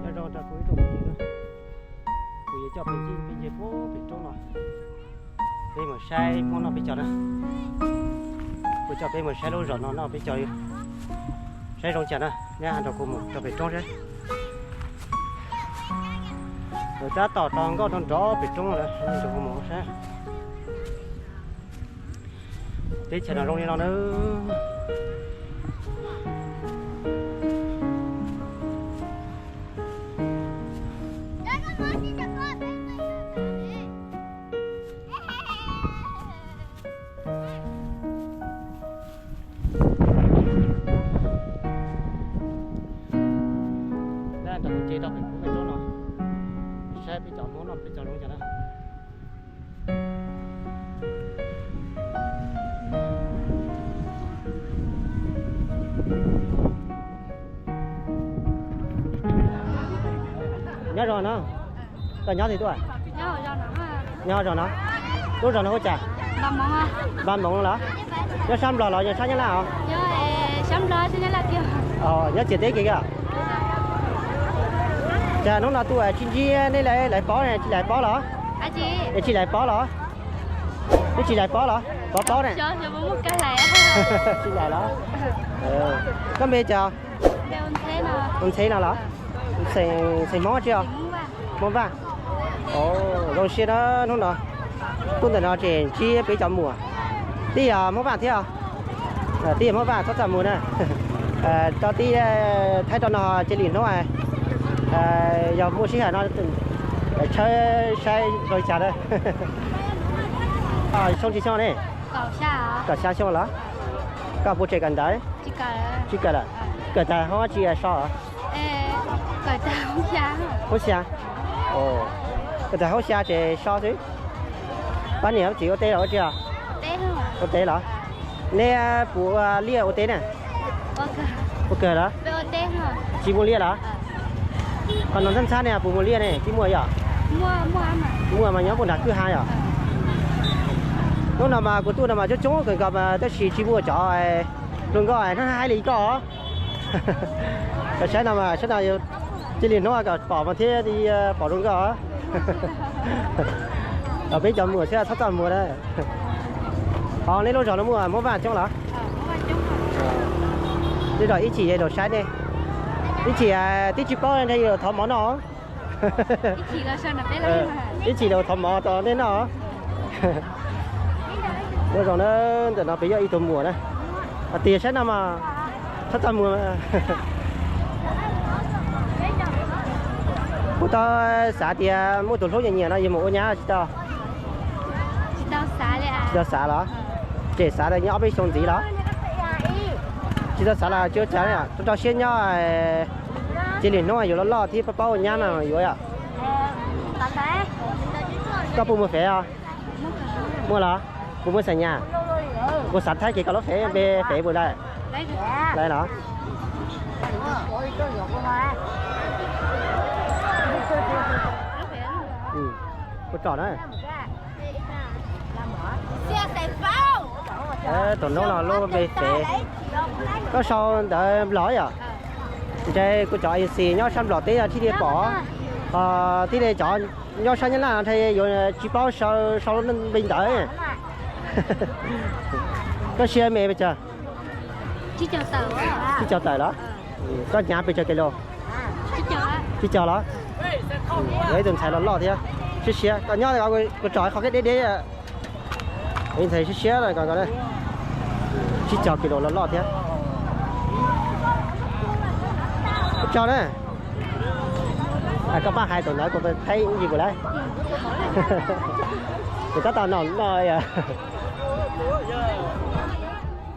Nyob zoo rau kuv ib tsoom phooj ywg, kuv yuav coj peb ncig peb nce puag pem roob no, peb mus saib Hmoob noj peb caug na. Kuv coj peb mus saib lub zos no noj peb caug, saib zoo cas na. Neb nrog kuv mus rau pem roob saib. Lawv tab tom rau nkauj rau nrov pem roob lawm, neb nrog kuv mus saib. Teb chaws no zoo li no na. Neb nrog kuv nce rau pem kuv pem roob no, saib peb cov Hmoob noj peb caug zoo cas na. Nyob zoo no, koj nyob twg tuaj? Nyob zos no. Lub zos no hu cas? Npab Moov los? Nyob sab Nplog los yog sab Nyab Laj os? Nyob txiv teb kiag. Cas hnub no tuaj tsis ntsib neb lawv paub ne, tsis lawv paub los? Es tsis lawv paub los? Neb tsis lawv paub los? Paub paub ne. Tsis lawv los? Koj npe cas? Tus ntxheb no los? Xeem Hmoob tsi os? Hmoob Vaj. Zoo siab na, hnub no tuaj ntawm no ces ntsib peb cov muam. Tib yog Hmoob Vaj thiab, tib yog Hmoob Vaj txhob txaj muag na. Rau tib Thaib rau no cia li hnub, yog muaj sij hawm no tshawb saib zoo li cas na. Xyoo tsis xyoo ne? Kaum xya xyoo los? Koj puas tseem kawm ntawv? Tsis kawm lawm. Kawm tag hoob tsis so? Hoob xya. Kawm tag hoob xya ces so xwb. Pab niam txiv ua teb los ua tsi os? Ua teb los? Neb puas ua liaj ua teb na? Ua kawg los? Tsis muaj liaj los? Qhov no ntxhab ntxhab ne puas muaj liaj ne? Tsis muaj yom? Muaj mas nyob puag nram kwj ha yom? Hnub no mas kuv tuaj no mas coob coob kawg nkaus mas tab sis tsis muaj cov hluas nkauj hnab haib li koj os. Koj saib no mas saib no, cia li hnub kom pom mas thiaj pom hluas nkauj. Peb cov muam thiab txhob txaj muag na. Ho neb lub zos no muaj Hmoob Vaj coob los? Tej zaum ib chim yuav los saib nej. Ib chim twb tsis paub ntshe yuav thov mov noj. Ib chim los thov mov rau nej noj. Nyob zoo na, ntawm no peb yog ib tug muam na. Tias saib no mas txhob txaj muag. Kuv tau xav tias muaj tus hlub nyiam nyiam no yuav mus ua nyab tsis tau? Tsis tau xav los? Tseem xav tias nyob ob peb xyoo ntxiv los? Tsis tau xav los tsis ua cas, rau rau siab nyob, cia li hnub yuav loj loj thiab paub paub ua nyab mas yuav yom. Koj puas muaj fev os? Muaj los? Puas muaj xas nyas? Kuv xav thaij kiag koj lub fev, npe fev puas lawm? Lawm los? Puas tsom na? Tus noob no lub npe fev. Koj sau ntawv Nplog yom? Ntshe kuv cov agency nyob sab Nplog teb no thiaj li pom, thiaj li cov nyob sab Nyab Laj no ntshe yuav tsis paub sau, sau npe ntawv. Koj siab me pes tsawg? Tsib caug tawm los? Koj hnyav pes tsawg kis lus? Tsib caug los? Yog ib tug ntxhais loj loj thiab. Siab siab koj nyob, kuv tsom qhov deb deb. Ib ntxhais siab siab, tsib caug kis lus loj loj thiab. Ua tsaug na. Koj pab hais tus ntawd kuv thaij ib ntsis kuv lawm. Kuv tab tom noj noj.